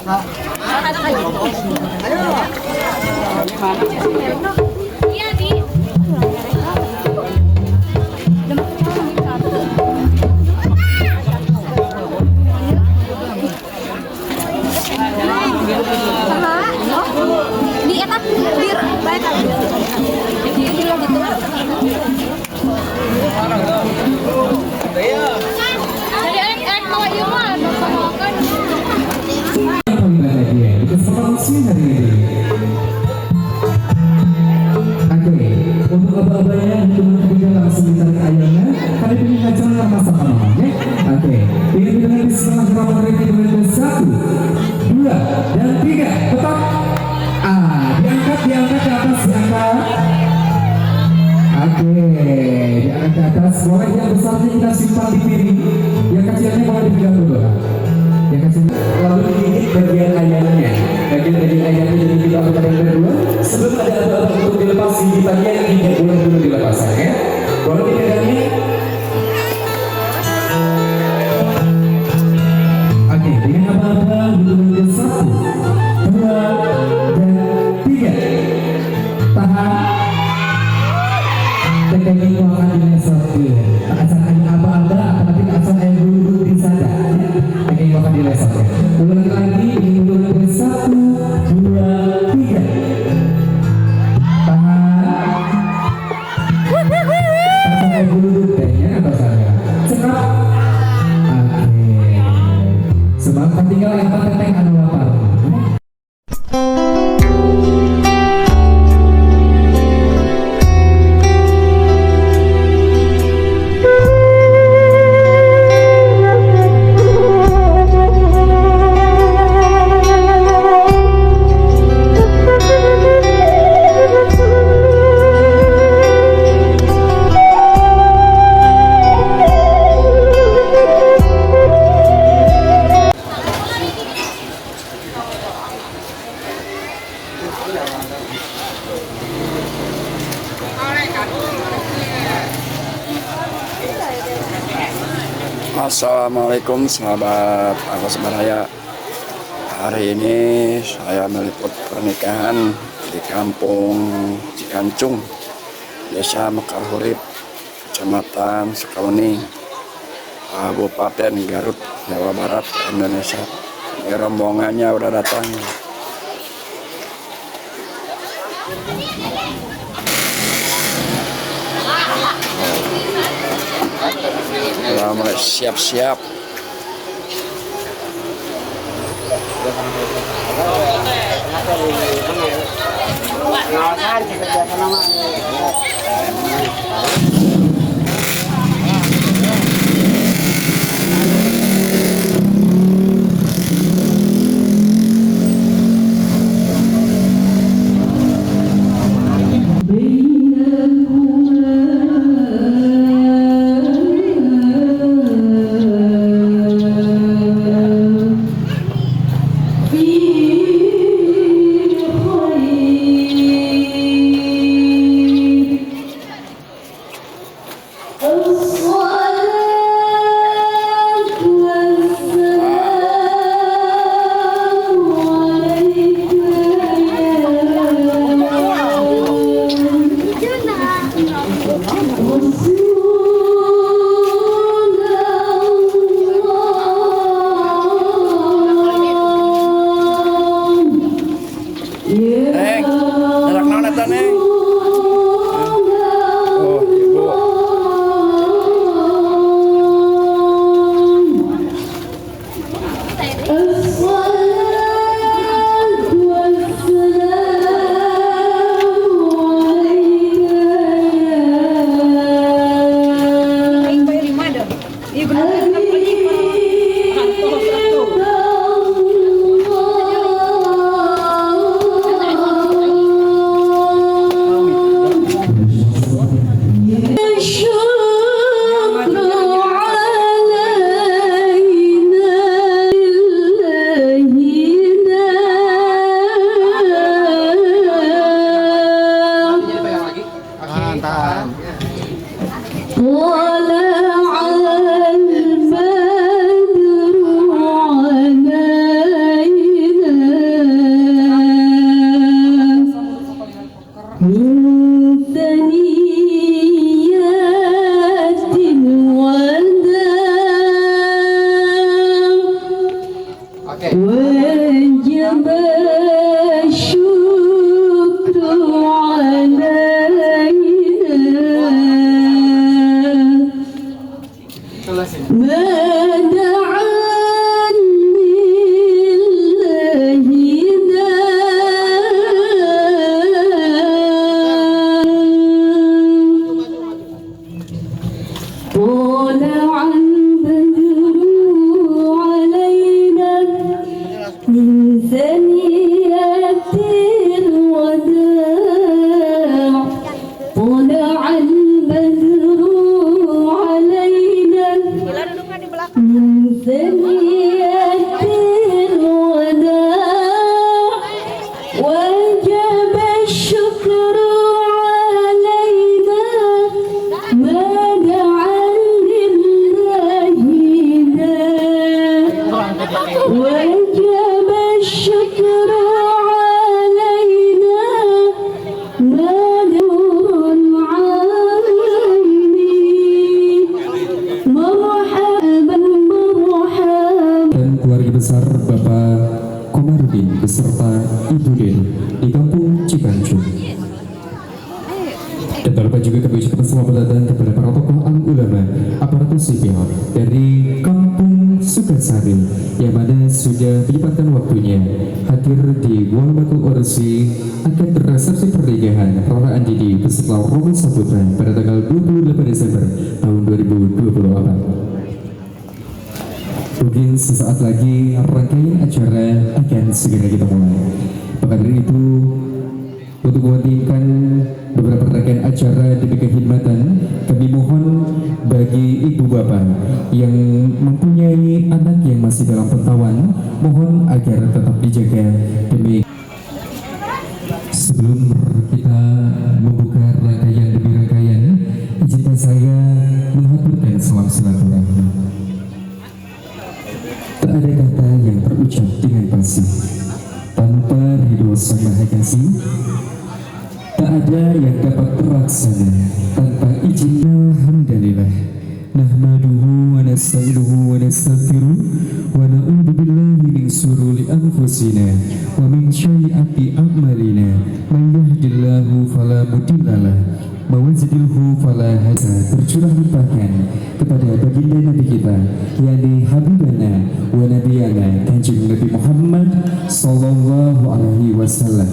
Iya, Di. Di eta di baik di gitu. Jadi aing mau ieu mah makan. Paling bahagia di kesempatan siang hari ini. Oke, untuk aba-abanya hitungan ketiga langsung ditarik ayamnya. Kami pilih acara masak ya. Oke, dengan bilangan Bismillahirrahmanirrahim, hitungan ke satu, dua, dan tiga. Tetap ah, diangkat, diangkat ke atas, diangkat. Oke, diangkat ke atas. Boleh yang besarnya kita simpan di piring, yang kecilnya boleh dipegang dulu. Yang kecil lalu digigit bagian ayamnya. Bagian daging ayamnya jadi kita lakukan yang kedua. Sebelum ada aba-aba untuk dilepas gigitannya, tidak boleh dulu dilepas ya. Boleh dipegangnya. Oke, dengan aba-aba hitungan ke satu, dua, dan tiga. Tahan. Teknik akan dilesotkeun. Tak acan aya aba-aba, apalagi tak acan aya bulu di sana. Teknik akan dilesotkeun. Ulangi lagi, hitungan ke satu, dua, tiga. Tahan. Tak acan aya bulu tehnya atau saya. Cekap. Oke. Semangat, tinggal yang teteh anu lapar. Assalamualaikum, sahabat Agus Baraya. Hari ini saya meliput pernikahan di Kampung Cikancung, Desa Mekarhurip, Kecamatan Sukawening, Kabupaten Garut, Jawa Barat, Indonesia. Ini rombongannya udah datang. Udah mulai siap-siap. وجب الشكر علينا ما دعا لله داع. طلع البدر علينا من ثنيات الوداع. طلع البدر علينا من ثنيات الوداع. وجب الشكر علينا ما دعا لله داع. وجب الشكر علينا ما نور العين. مرحبا مرحبا. Dan keluarga besar Bapak Komarudin beserta Ibu Deni di Kampung Cikancung. Dan tak lupa juga kami ucapkan selamat datang kepada para tokoh alim ulama, aparatur sipil dari Kampung Sukasari yang mana sudah menyempatkan waktunya hadir di Walimatul Ursi akad resepsi pernikahan Rara Andini beserta Romi Saputra pada tanggal 28 Desember tahun 2024. Mungkin sesaat lagi rangkaian acara akan segera kita mulai. Maka dari itu, untuk mementingkan beberapa rangkaian acara demi kekhidmatan, kami mohon bagi ibu bapak yang mempunyai anak yang masih dalam pantauan, mohon agar tetap dijaga demi. Sebelum kita membuka rangkaian demi rangkaian, izinkan saya menghaturkan salam silaturahmi. Tak ada kata yang terucap dengan pasti tanpa ridho Sang Maha Kasih. Tak ada yang dapat terlaksana tanpa izin. Alhamdulillah. Nahmaduhu wa nasta'inuhu wa nastaghfiruh wa na'udzu billahi min syururi anfusina wa min sayyiati a'malina. Man yahdihillahu fala mudhillalah wa yudlilhu fala hadiya. Tercurah limpahkan kepada baginda Nabi kita, yakni Habibana wa Nabiyana Kanjeng Nabi Muhammad sallallahu alaihi wasallam.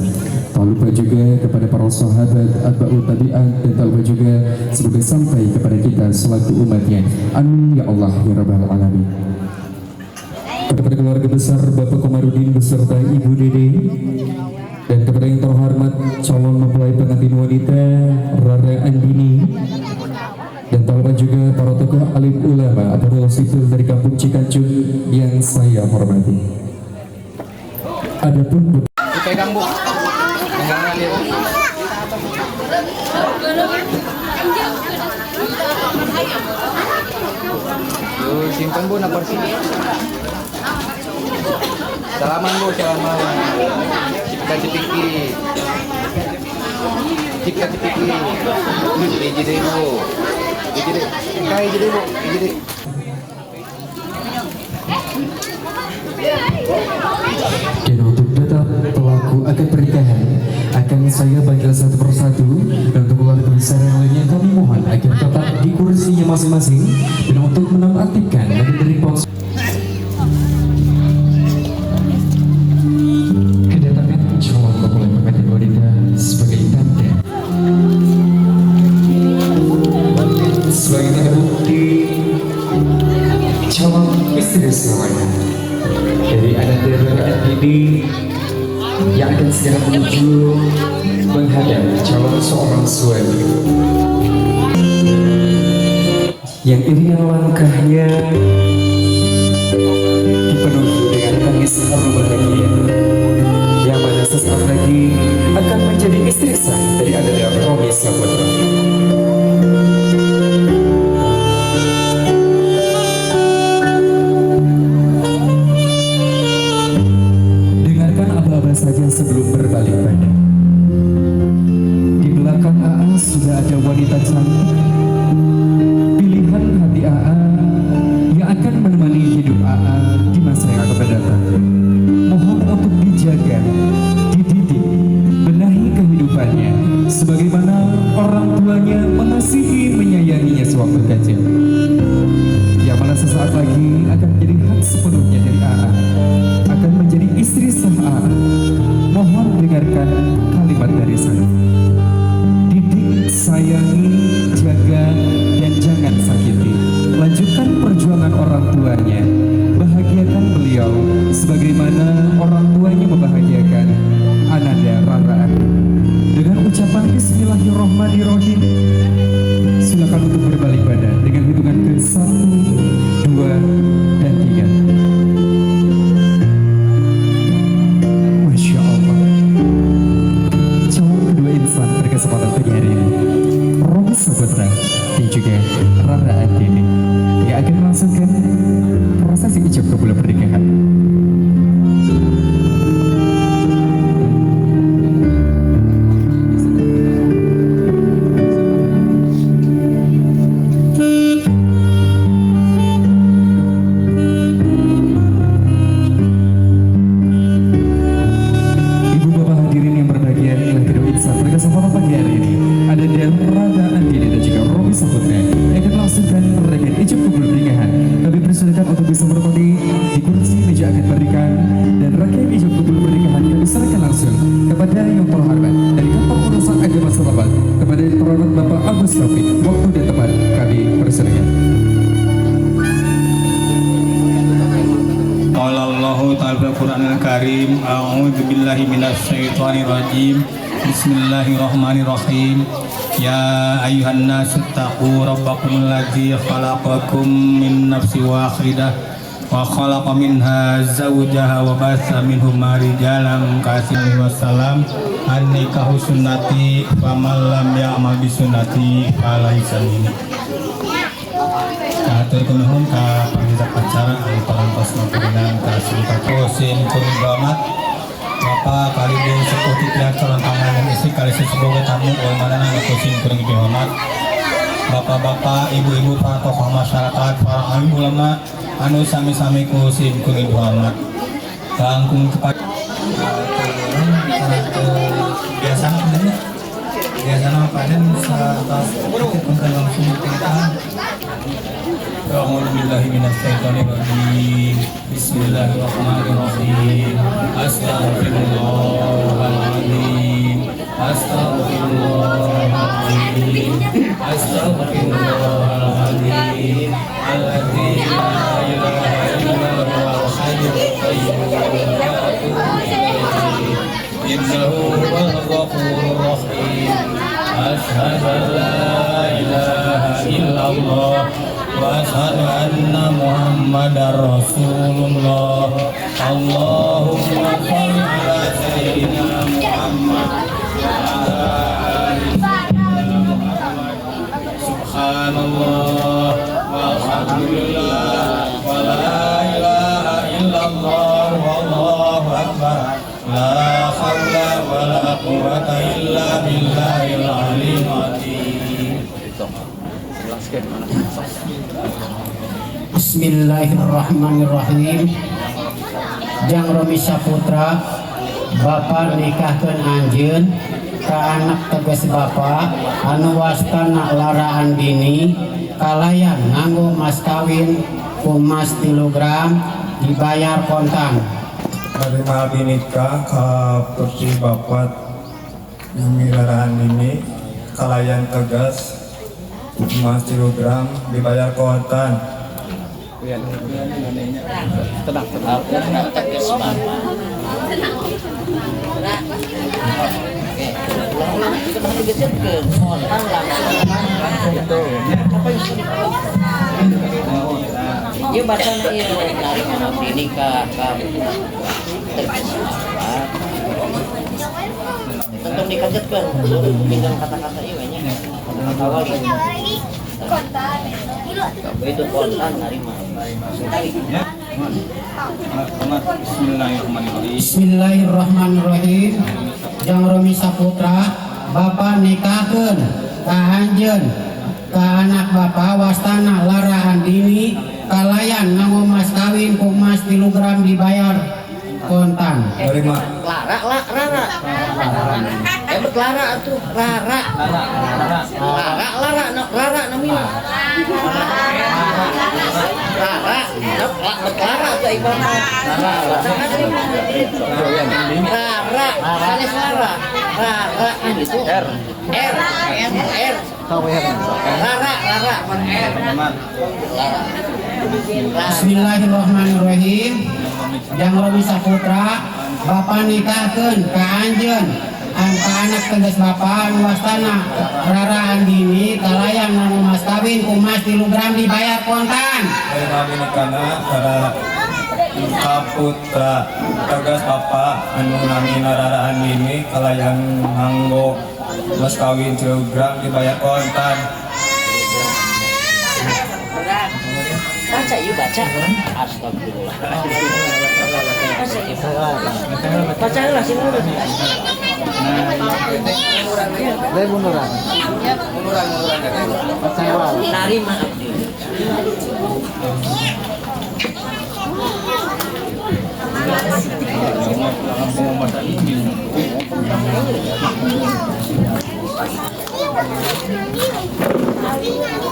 Tak lupa juga kepada para sahabat, atba'ut tabi'at, dan tak lupa juga semoga sampai kepada kita selaku umatnya. Amin ya Allah ya Rabbal Alamin. Kepada keluarga besar Bapak Komarudin beserta Ibu Dede, dan kepada yang terhormat calon mempelai pengantin wanita Rara Andini, dan tak lupa juga para tokoh alim ulama atau sipil dari Kampung Cikancung yang saya hormati. Adapun Dipegang, Bu. Pegangan ya, Bu. Tuh, simpan, Bu, nomor sini. Salaman, Bu, salaman. Cipika cipiki. Cipika cipiki. Jadi Bu. Jadi kai jadi, Bu. Jadi. Dan untuk data pelaku akad pernikahan akan saya panggil satu persatu, dan untuk keluarga besar yang lainnya kami mohon agar tetap di kursinya masing-masing dan untuk menonaktifkan dari ponsel. Kedatangan calon mempelai pengantin wanita sebagai tanda, sebagai tanda bukti calon istri saya dari anak dari Andini yang akan segera menuju menghadap calon seorang suami yang iringan langkahnya dipenuhi dengan tangis haru bahagia, yang mana sesaat lagi akan menjadi istri sah dari Ananda Romi Saputra. Dengarkan aba-aba saja sebelum berbalik badan. Di belakang AA sudah ada wanita cantik, pilihan hati AA yang akan menemani hidup AA di masa yang akan datang. Diserahkan langsung kepada yang terhormat dari Kantor Urusan Agama setempat, kepada yang terhormat Bapak Agus Taufik. Waktu dan tempat kami persilakan. قال الله تعالى في القرآن الكريم أعوذ بالله من الشيطان الرجيم بسم الله الرحمن الرحيم يا أيها الناس اتقوا ربكم الذي خلقكم من نفس واحدة وخلق منها زوجها وبث منهما رجالا كثيرا وسلم النكاح سنتي فمن لم يعمل بسنتي فليس مني. Hatur nuhun ka panitia acara anu parantos mapurinan ka sim kuring hormat Bapak kali sepuh ti pihak calon panganten istri kali sesepuh tamu ulama anu ku sim kuring dihormat, bapak-bapak, ibu-ibu, para tokoh masyarakat, para alim ulama anu sami-sami ku sim kuring dihormat. Langkung kepada biasa biasa panen atas punten langsung kita. أعوذ بالله من الشيطان الرجيم بسم الله الرحمن الرحيم أستغفر الله العظيم أستغفر الله العظيم أستغفر الله العظيم الذي لا إله إلا هو الحي القيوم وأتوب إليه إنه هو الغفور الرحيم أشهد أن لا إله إلا الله وأشهد أن محمدا رسول الله اللهم صل على سيدنا محمد وعلى آل سيدنا محمد سبحان الله والحمد لله ولا إله إلا الله والله أكبر لا حول ولا قوة إلا بالله العلي العظيم. Bismillahirrahmanirrahim. Jang Romi Saputra, Bapak nikahkeun anjeun ka anak teges Bapak anu wastana Lara Andini kalayan nganggo mas kawin emas 3 gram dibayar kontan. Nerima abdi nikah ka putri bapak nami Lara Andini kalayan tegas emas kilogram dibayar kontan. Tenang, tenang. Teges bapak. Oke, ulang-ulang itu mah digesetkeun kontan langsung itu. Ieu bacaan ieu narima abdi nikah ka teges bapak. Tentu dikagetkeun dengan kata-kata ieu nya. Kata-kata wali. Itu kontan narima. Bismillahirrahmanirrahim. Bismillahirrahmanirrahim. Jang Romi Saputra, Bapak nikahkeun ka anjeun ka anak Bapak wastana Lara Andini kalayan nganggo mas kawin ku emas 3 gram dibayar kontan. Nerima. Lara, la, Rara. Eh, bet Lara atuh, Rara. Lara, Lara, no, Rara namina. Rara, no, la, bet Lara atuh ieu mah. Rara, sanes Lara. Rara kan gitu. R. R, R. Rara, Rara, R. Lara. Bismillahirrahmanirrahim. Jang Romi Saputra, Bapak nikahkeun ka anjeun an ka anak teges Bapak anu wastana Rara Andini kalayan nganggo mas kawin ku emas 3 gram dibayar kontan. Nerima abdi nikahna para ka putra tegas bapak anu namina Rara Andini kalayan nganggo mas kawin kilogram dibayar kontan. Baca yuk baca. Astagfirullah. Baca yuk. Baca lah sih mulut. Munduran. Narima abdi.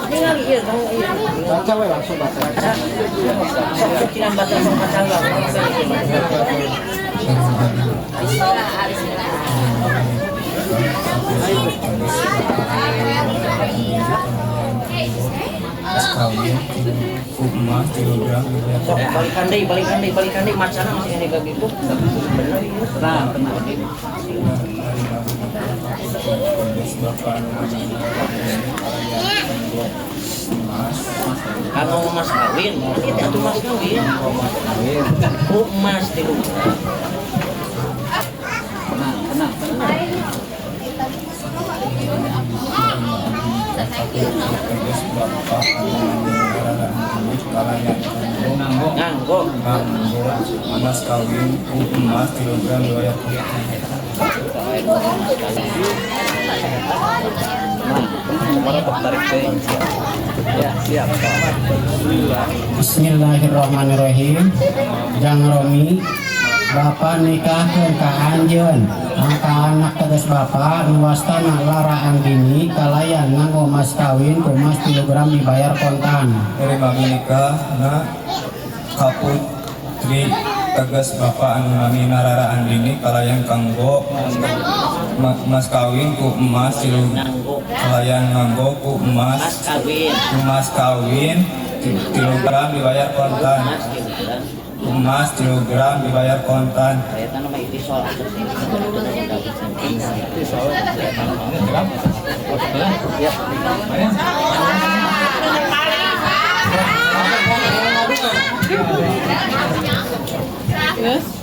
Ningali ieu kamu ieu. Baca we langsung baca. Baca. Sok sok baca sok baca lah. Mas kawin ku emas kilogram. Sok balikan deui, balikan deui, balikan deui, macana masih ini gitu. Bener ieu. Nah, bener. Bapak emas. Kalau mas kawin, itu atuh mas kawin. Ku emas 3. Tenang, tenang, tenang. Nganggo. Mas kawin ku emas kilogram riwayat. Ya, siap. Bismillahirrahmanirrahim. Jang Romi, Bapak nikahkeun ka anjeun ka anak tegas Bapak nu wastana Lara Andini kalayan nganggo mas kawin ku mas kilogram dibayar kontan. Dari nikah na kaputri tegas Bapak anu namina Rara Andini kalayan kanggo mas kawin ku emas kalayan nganggo ku emas Mas kawin. Mas kawin kilogram dibayar kontan. Mas kilogram. Emas kilogram dibayar kontan. Eta nama itu soal. Ya.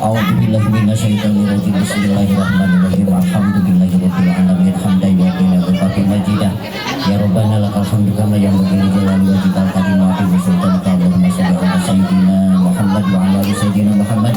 A'udzubillahi minasyaitonirrajim. Bismillahirrahmanirrahim. Alhamdulillahirabbil alamin hamdan yuwaffi ni'amahu majidah. Ya Rabbana lakal hamdu kama yanbaghi li jalali wajhikal karim wa azimi sultanika. Allahumma shalli ala sayyidina Muhammad wa ala ali sayyidina Muhammad.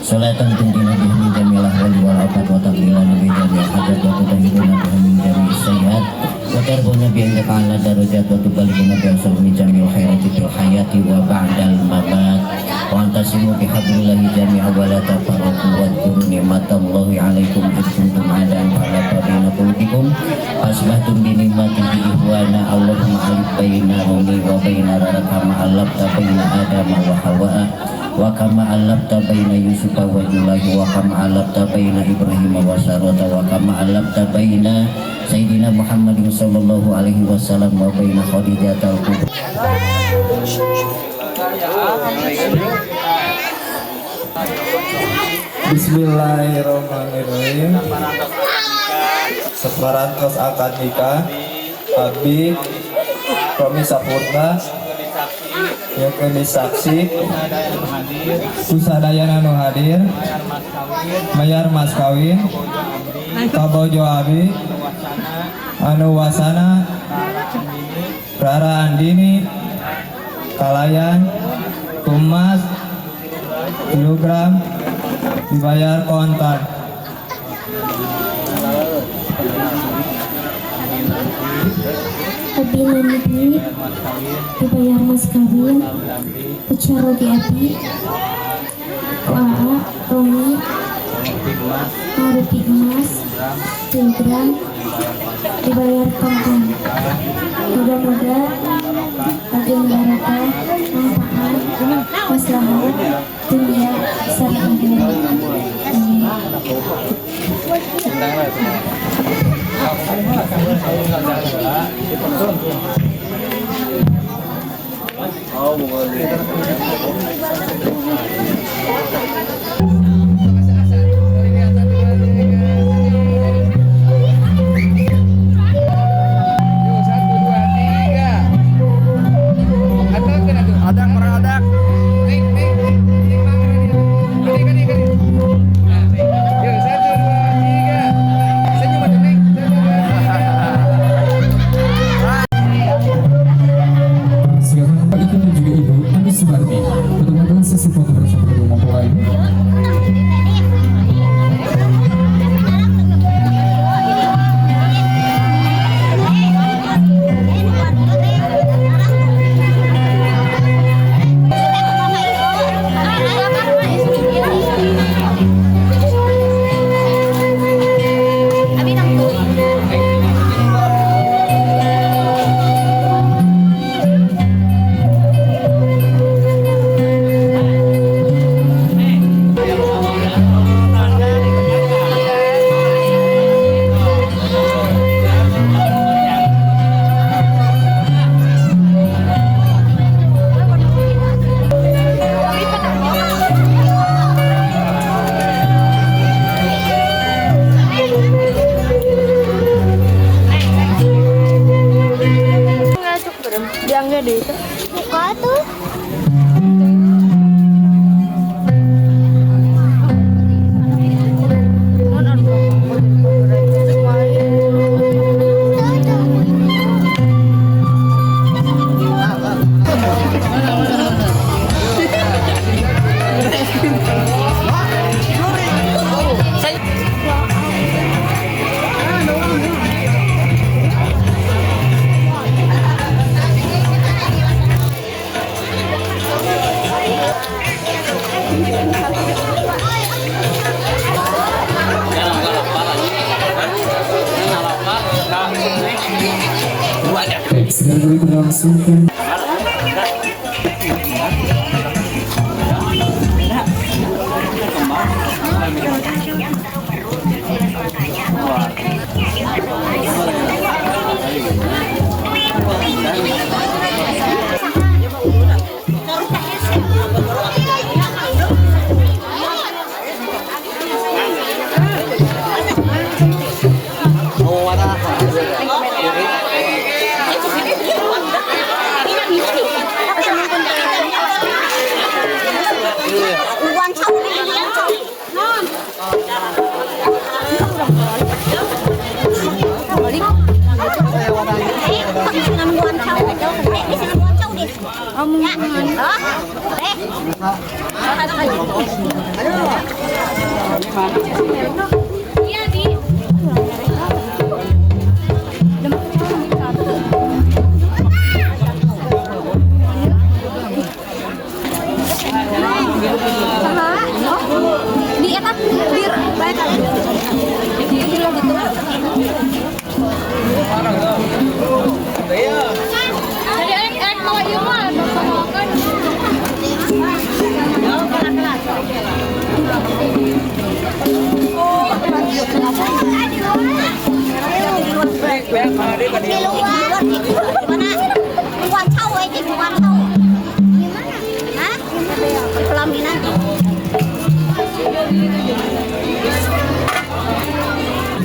Salatan tunjina biha min jami'il ahwali wal afat wa taqbilana bi jami'il hajat wa tutahhiruna biha min jami'is sayyi'at wa tarbuna bi indaka ala darajat wa tuballighuna bi afdal min jami'il khairati fil hayati wa ba'dal mamat. Wa antasimu bihablillahi jami'a wa la tafarraqu wadhkuru ni'matallahi 'alaikum id kuntum 'adan fa'alafa baina qulubikum asbahtum bi ni'matihi ikhwana. Allahumma alif baina rumi wa baina rara kama alafta baina adama wa hawa wa kama alafta baina yusufa wa julaiha wa kama alafta baina ibrahim wa sarata wa kama alafta baina sayyidina Muhammadin sallallahu alaihi wasallam wa baina Khadijah al-Kubra. Bismillahirrahmanirrahim. Saparantos akad nikah abdi Romi Sapurna yang kini saksi kusadayana nu hadir mayar mas kawin kabojo abi anu wasana Rara Andini kalayan emas kilogram dibayar kontan. Abi nami dibayar mas kawin ucarogi abi ku aa Romi ngarupi emas kilogram dibayar kontan. Moga-moga ageng barokah manfaat maslahat dunia sareng akhirat. Amin. Silakan Pak Ibu dan juga Ibu Ani Sumarti untuk Buka tuh. Baik, sekarang kami melangsungkan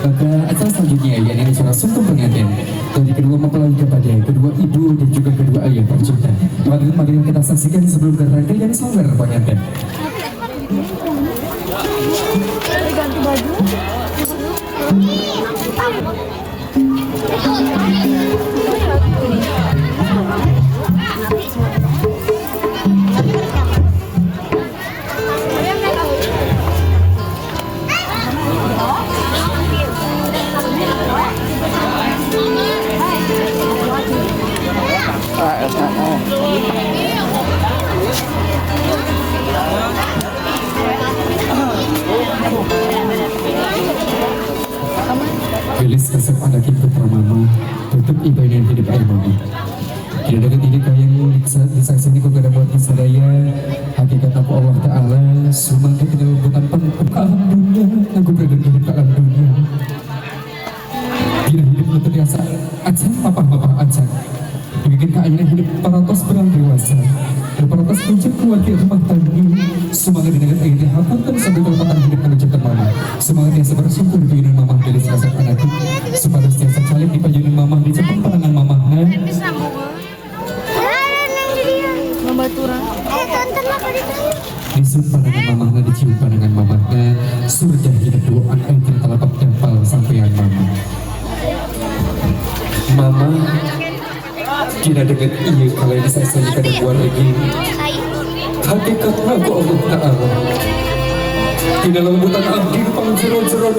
Maka acara selanjutnya yakni acara sungkem pengantin dari kedua mempelai kepada kedua ibu dan juga kedua ayah tercinta. Mari kita saksikan sebelum ke rangkaian songger pengantin. Ganti baju. Gelis kasep anak putra mama tutup ibadah hidup air mama. Tidak ada ketiga yang disaksikan ku kada buat sadaya hakikat aku Allah Ta'ala sumangga tidak bukan pengkup alam dunia aku berada di hidup alam dunia. Tidak hidup nu terbiasa acan papa-papa acan. Bikin keayaan hidup paratos berang dewasa. Paratos puncak keluarga rumah tangga. Semangat dengan airnya hapunten sampai kelepatan hidup menuju mama. Semangat biasa bersyukur di payunan mamah dari serasa anak supaya biasa calik di payunan mamah di cepung panangan mamahna. Disup panangan mamahna, dicium panangan mamahna, surga hidup doan air telapak tempal sampean mama. Mama tidak dengan iya kalau bisa saja kada buat lagi. Hakikat aku Allah Ta'ala tidak lembutan abdi pangjero-jero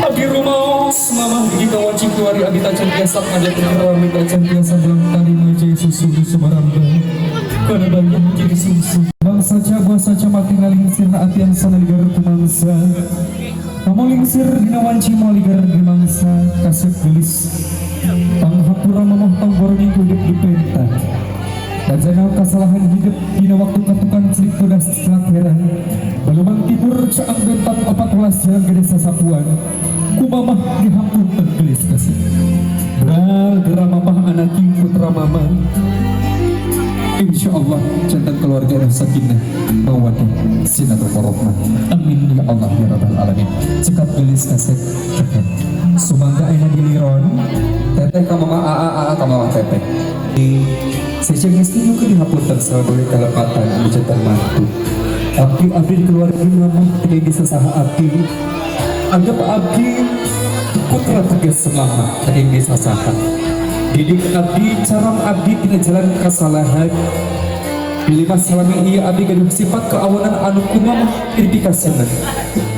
abdi rumaos mamah di kawaci keluari abdi tacan biasa ngajak rame tacan biasa belang tari meja susu sumaramba kada banyak jadi susu bangsa buah saja mati ngalingsir atian sana ligar kumangsa kamu lingsir dina wanci mau ligar di mangsa kasep gelis panghapura mamah panggorong hidup di penta dan jangan kesalahan hidup dina waktu katukan cerik tudas celak heran Balumang timur caang bentak 14 jalan gede sasapuan kumamah dihampun gelis kasih beral geram mamah anaki putra mama insya Allah jantan keluarga dan sakinah mawaddah sinatul warahmah amin ya Allah ya rabbal alamin cekap gelis kasih cekap sumangga aina diliron Teteh ka mama aa, aa ka mama teteh. Sejen geus nyuhunkeun dihapunten salebih kalepatan anu janten mantu. Abdi abdi di keluarga mama teu bisa saha abdi. Anggap abdi putra tegas mama teu bisa saha. Didik abdi caram abdi tina jalan kesalahan. Bilih salami ieu abdi gaduh sifat keawanan anu ku mama dipikaseungeun.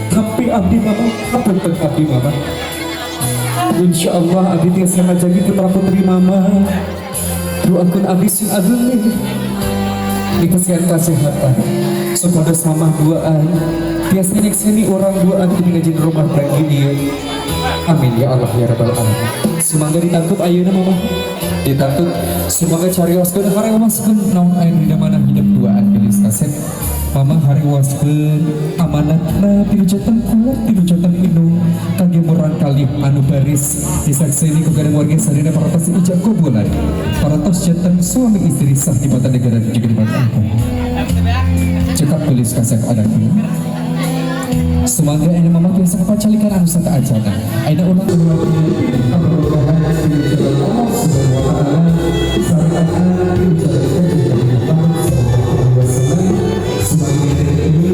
Tapi abdi mama hapunten abdi mama. Insya Allah abdi tiasa ngajagi putra putri mama. Doakeun abdi sing ageung dikasihan kesehatan supados mamah duaan tiasa nyekseni urang duaan di ngajin rumah tangga ieu. Amin ya Allah ya rabbal alamin. Sumangga ditangkup ayeuna mama. Ditangkup sumangga carioskeun harewaskeun naon aya dina mana hidup duaan gelis kasep. Mama harewaskeun amanatna pinujanten kuat pinujanten indung kangge murang kali anu baris disakseni ku gadang warga sadaya parantos ijab kabulan parantos janten suami istri sah di mata negara dan juga di mata agama. Cekap gelis kasep anaknya. Sumangga ayeuna mama tiasa kapacalikan anu sateuacanna. Ayeuna ulang Allah Subhanahu wa taala syariatna pinujanten Muhammad sallallahu alaihi wasallam. Sumangga ini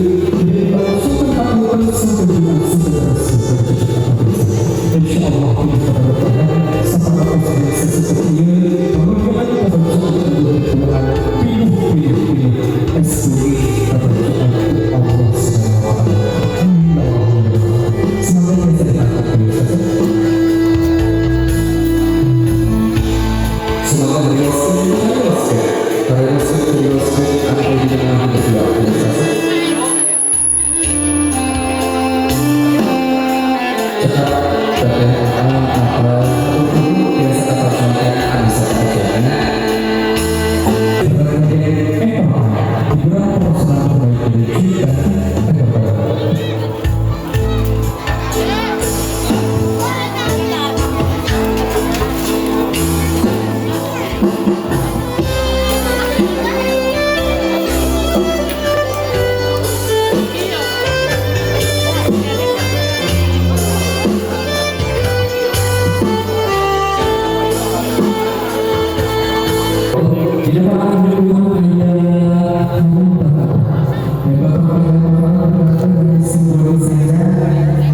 insyaallah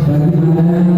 bagaimana